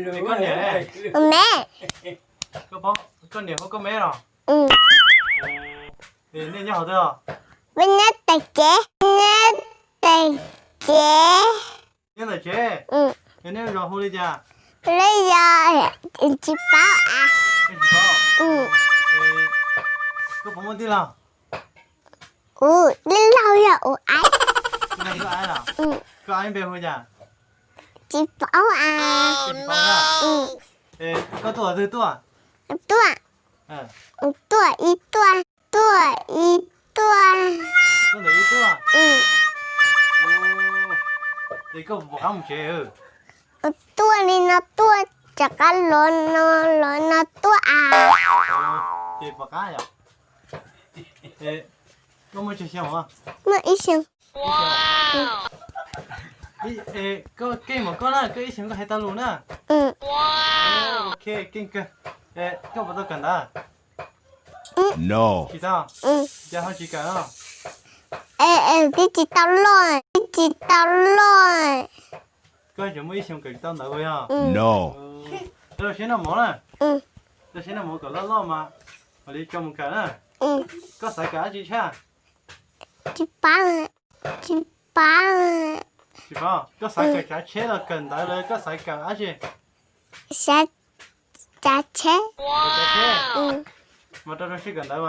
Koj niam, koj niam hu koj me los? Nej nyob hauv twg os? Peb nyob tom tsev, nyob tom tsev. Nyob tom tsev? Nej zos hu li cas? Lub zos tsis paub as. Koj puas muaj tij laug? Ub, tij laug yog ua aib. Koj aib npe hu cas? Tsis paub as. Koj tuaj twg tuaj? Tuaj, tuaj ib tuaj, tuaj ib tuaj. Es koj puas pom qab mus tsev? Tuaj li no tuaj, rov qab los no, los no tuaj as. Ces pom qab yom? Koj muaj tsawg xyoo? Muaj ib xyoo. Koj keej mas koj na, koj ib xyoo koj hais tau lus na. Ok, keej kawg. Koj puas tau kawm ntawv? Tsis tau. Cas ho tsis kawm? Twb tsis tau loj, twb tsis tau loj. Koj tseem muaj ib xyoo kawm tsis tau ntawv yog? Rau siab noj mov na. Rau siab noj mov kom loj loj mas mam li tso mus kawm na. Koj xav kawm dab tsi tshaj? Tsis paub, tsis paub. Tsis paub. Koj xav kawm tsav tsheb los kawm ntawv los koj xav kawm dab tsi? Xav tsav tsheb. Kawm tsav tsheb. Mas rau rau siab kawm ntawv,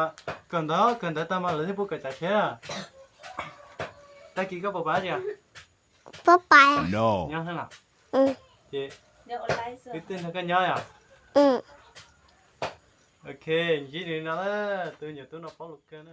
kawm ntawv, kawm ntawv tag mas lawv thiaj pub kawm tsav tsheb. Tag kis koj puas pab tsi? Puas pab? Nyob xwb los? Ces kwv tij nrog koj nyob yom? Ok, ntsib nws no na, tus nyuam tub no paub lus kawg na.